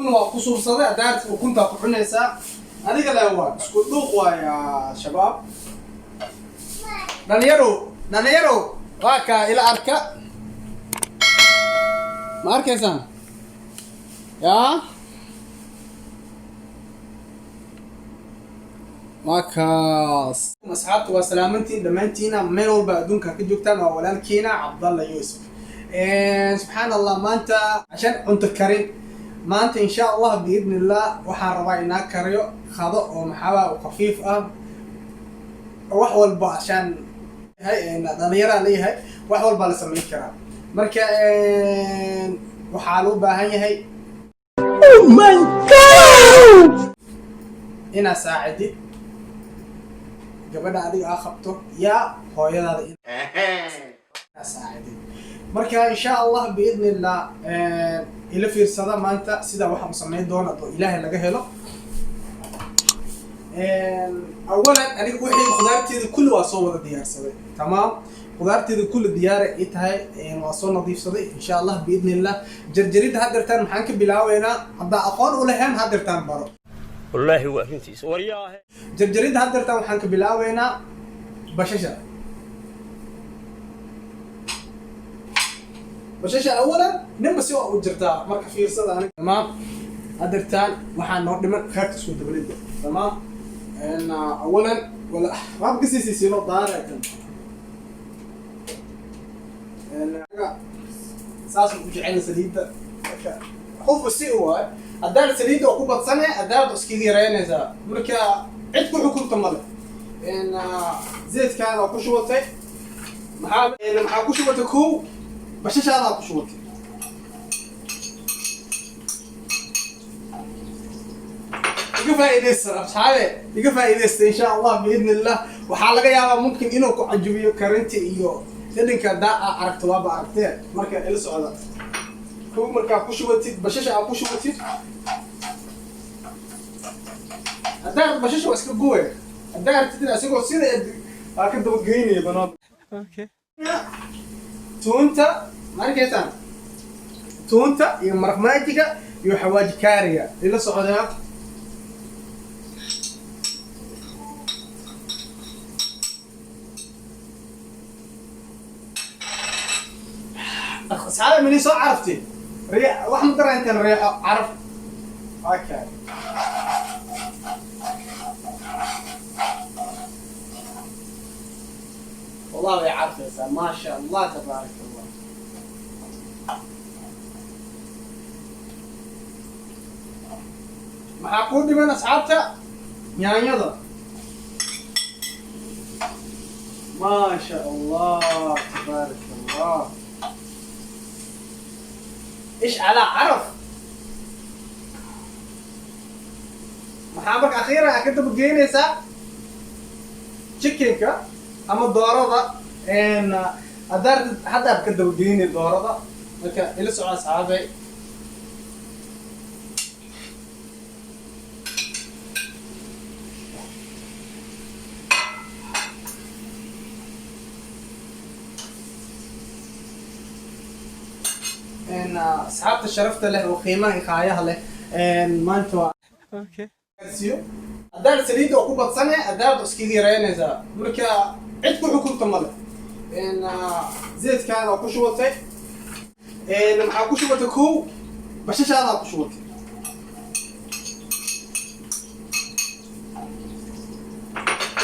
Waa ku suubsaday adaarta ukuntaa ku cunaysaa adiga le, waa isku dhuuq waaya. Shabaab, dhalinyaro, dhalinyaro, waa kaa ila arka. Ma arkaysaan? Yaa waa kaas. Asxaabta, waa salaamantiin dhammaantiina meel walba adduunka ka joogtaan. Waa walaalkiina Cabdalla Yuusuf. Subxaan Allah, maanta عشان cunto karin maanta, insha Allah biidni illah, waxaan rabaa inaa kariyo qado oo maxaaba khafiif ah. Wax walba عشان dhalinyaraa leeyahay, wax walbaa la samayn karaa. Marka waxaa loo baahan yahay Oh my God! inaad saacidid gabadha adiga aa qabto yaa hooyadaada inaad saacidid. Marka insha Allah biidni illah, ila fiirsada maanta sida waxaan samayn doona oo Ilaahay laga helo. Awalan, aniga wixii khudaarteeda kulli waa soo wada diyaarsaday. Tamaam, khudaarteeda kulli diyaara ii tahay, waa soo nadiifsaday. Insha Allah biidni illah, jarjaridda haddeertaan maxaan ka bilaabeynaa? Haddaa aqoon u lahayn, haddeertaan baro. Wallaahi waa arrintiisa waryaahe. Jarjaridda haddeertaan waxaan ka bilaabeynaa bashasha. Bashasha awalan ninba si waa u jirtaa. Marka fiirsada aniga. Tamaam, haddeertaan waxaa noo dhiman qaybta isku dabalidda. Tamaam, awalan wala waab kasiisi loo daaray kan. Saas u jecel saliidda. Marka qofku si u waay, haddaan saliidda oo ku badsane, haddaad iskaga yareynaysaa. Marka cid ku xukunta male. Zeedkaada ku shubatay, maxaa ku shubatay? Kow, bashashaadaa ku shubatay. Iga faa'iidaysta asxaabe, iga faa'iidaysta. Insha Allah biidni illah, waxaa laga yaabaa mumkin inuu ku cajubiyo karinta iyo dhadhanka. Haddaa aa aragto, waaba aragtee. Marka ila socda. Kow, markaa ku shubatid bashasha, aa ku shubatid haddaa bashasha waa iska guwe. Haddaa aragtid asigoo sida aa ka dabageynaya banaan. Tuunta ma arkaysaan? Tuunta iyo maraq maajiga iyo xawaaji kaariga ila socdaa. Asxaabi, mini soo carafti riix wax ma daranteen? Riixo caraf. Okay, والله way carfaysaa, ما شاء الله تبارك الله. Maxaa kuu dhiman, asxaabta? Yaanyada, ما شاء الله تبارك الله. ايش على عرف. Maxaa marka akhiiran aa ka dabageynaysaa? Chickenka ama doorada. Haddaad haddaad ka dabageynay doorada. Marka ila soco, asxaabay. Asxaabta sharafta leh oo qiimaha iyo qaayaha leh, maanta waa siyo. Haddaad saliidda oo ku badsane, haddaad iskaga yareynaysaa. Marka cid ku xukunta male. Zeedkaada ku shubatay, maxaa ku shubatay? Kow, bashashaadaa ku shubatay.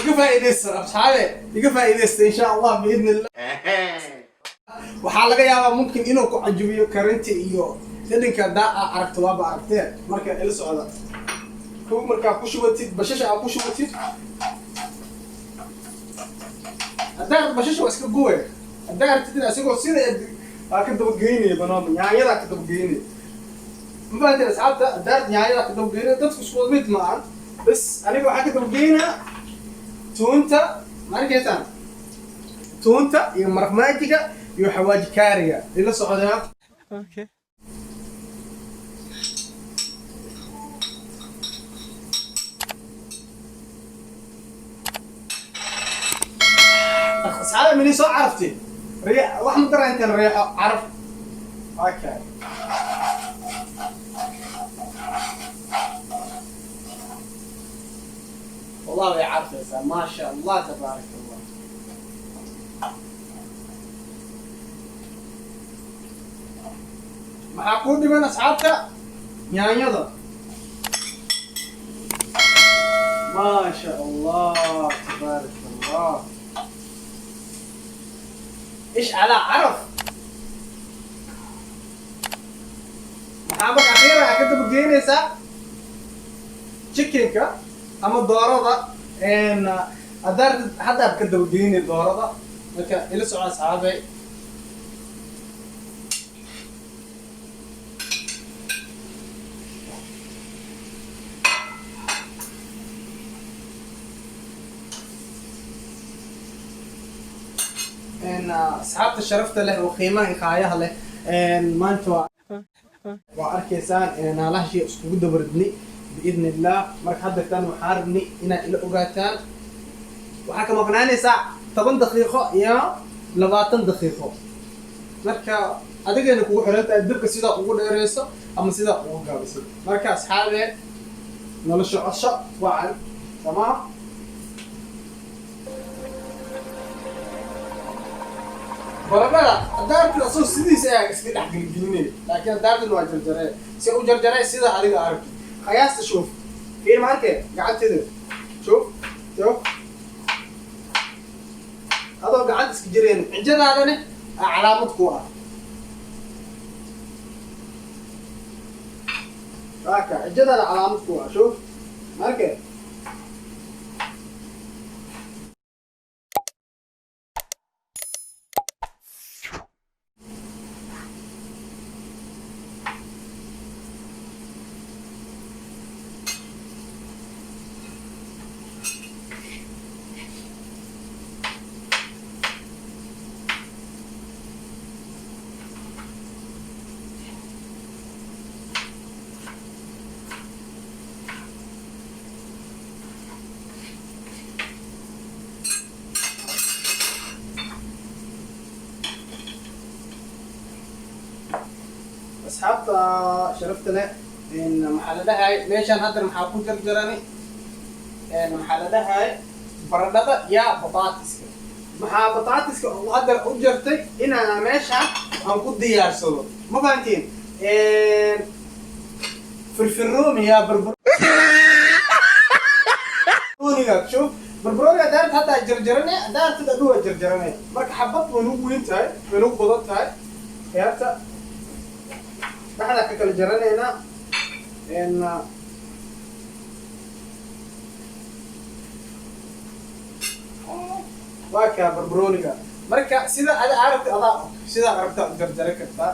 Iga faa'iidaysta asxaabe, iga faa'iidaysta. Insha Allah biidni illah, waxaa laga yaabaa mumkin inuu ku cajubiyo karinta iyo dhadhanka. Haddaa aa aragto, waaba aragtee. Marka ila socda. Kow, markaa ku shubatid bashasha, aa ku shubatid haddaa bashasha waa iska guwe. Haddaa aragtid asigoo sida aa ka dabageynaya banaan, yaanyadaa ka dabageynaya. Ma fahanteen, asxaabta? Haddaa yaanyadaa ka dabageynaya, dadku isku wada mid ma ahan. Bas aniga waxaa ka dabageynaa tuunta. Ma arkaysaan? Tuunta iyo maraq maajiga iyo xawaaji kaariga ila socdaa. Asxaabi, mini soo carafti riix wax ma daranteen? Riixo caraf. Okay. Wallah, way carfaysaa, maasha Allah, tabaarak Allah. Maxaa kuu dhiman, asxaabta? Yaanyada. Maasha Allah, tabaarak Allah. ايش على عرف. Maxaa marka akhiiran waxaa ka daba geynaysaa chickenka ama doorada. Haddaad haddaad ka daba geynay doorada. Marka ila soco, asxaabay. Asxaabta sharafta leh oo qiimaha iqaayaha leh, maanta waa arkaysaan inaan shay iskugu dabaridnay biidni Illah. Marka hadda tan waxaan rabnay inaad ila ogaataan. Waxaa ka maqnaanaysaa 10 daqiiqo iyo 20 daqiiqo. Marka adigayna kugu xiran tahay dabka sidaa ugu dheereyso ama sidaa ugu gaabiso. Marka asxaabe, nolosha cosho wacan. Tamaam. Baradhada hadaartid asoo sidiisa ayaa iska dhex gelgelinaya, laakiin hadaartid waa jarjaree. Si u jarjaree sida adiga aragtid qiyaasta. Shuuf, fiir, ma arkay gacanteeda? Shuuf, shuuf, adoo gacanta iska jireen cijadaadane aa calaamad ku ah. Waaka cijadaada calaamad ku ah. Shuuf, ma arkay? Asxaabta sharafta leh, maxaa la dhahay, meeshaan hadda maxaa ku jarjarani? Maxaa la dhahay, baradhada yaa bataatiska. Maxaa bataatiska hadda u jartay? Inaan meesha aan ku diyaarsado, ma fahantiin? Firfirooni yaa barbarooniga. Shuf, barbarooniga daarta hadda jarjarane, daartid adhuwa jarjarane. Marka xabad way nagu weyn tahay, way nagu badan tahay. Khiyaarta dhexdaa ka kala jaranaynaa. Waa kaa barbarooniga. Marka sida ada aragta, adaa sidaa aragtaa u jarjare kartaa,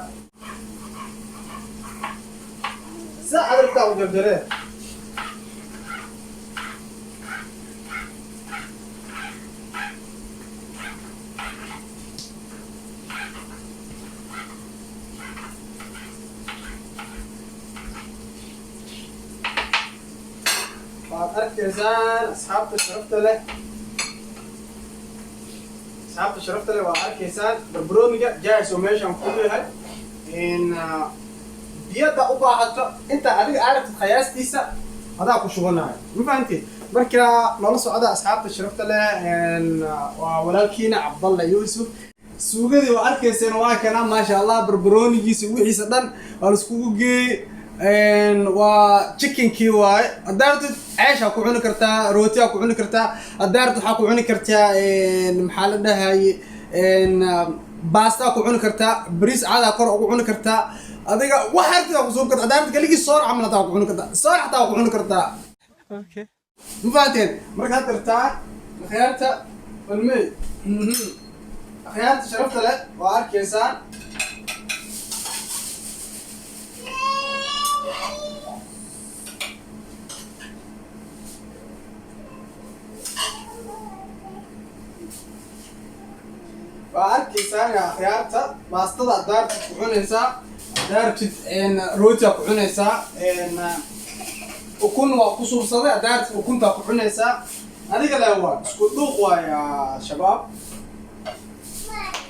sida aad rabtaa u jarjaree. Waad arkaysaan, asxaabta sharafta leh, asxaabta sharafta leh, waad arkaysaan barbarooniga jaahis oo meeshaan ku yahay. In biyada u baahato inta adiga aragtid khayaastiisa adaa ku shubanayo, ma fahantiin? Marka noola socda, asxaabta sharafta leh. Waa walaalkiina Cabdalla Yuusuf. Suugadii waa arkayseen, waa kana, maasha Allah. Barbaroonigiisa wixiisa dhan waa laiskugu geeyey. Waa chickenkii waaye. Haddaa rabtid ceeshaa ku cuni kartaa, rootiyaa ku cuni kartaa. Haddaa rabtid waxaa ku cuni kartaa, maxaa la dhahaye, baastaa ku cuni kartaa, bariis caadaa kor ugu cuni kartaa. Adiga wax hartidaa ku suub kartaa. Haddaa rabtid kaligii soor camal hataa ku cuni kartaa, soor xataa ku cuni kartaa. Ma fahanteen? Marka had dartaa akhyaarta balmey, akhyaarta sharafta leh, waa arkaysaan. Waa arkaysaan yaa akhyaarta, baastada haddaa rabtid ku cunaysaa, haddaa rabtid rootiyaa ku cunaysaa, ukun waa ku suubsaday, haddaa rabtid ukuntaa ku cunaysaa. Adiga le waa isku dhuuq waaya. Shabaab,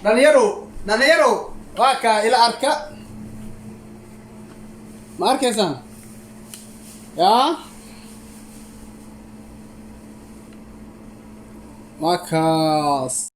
dhalinyarow, dhalinyarow, waa kaa ila arka. Ma arkaysaan yaa? Waa kaas.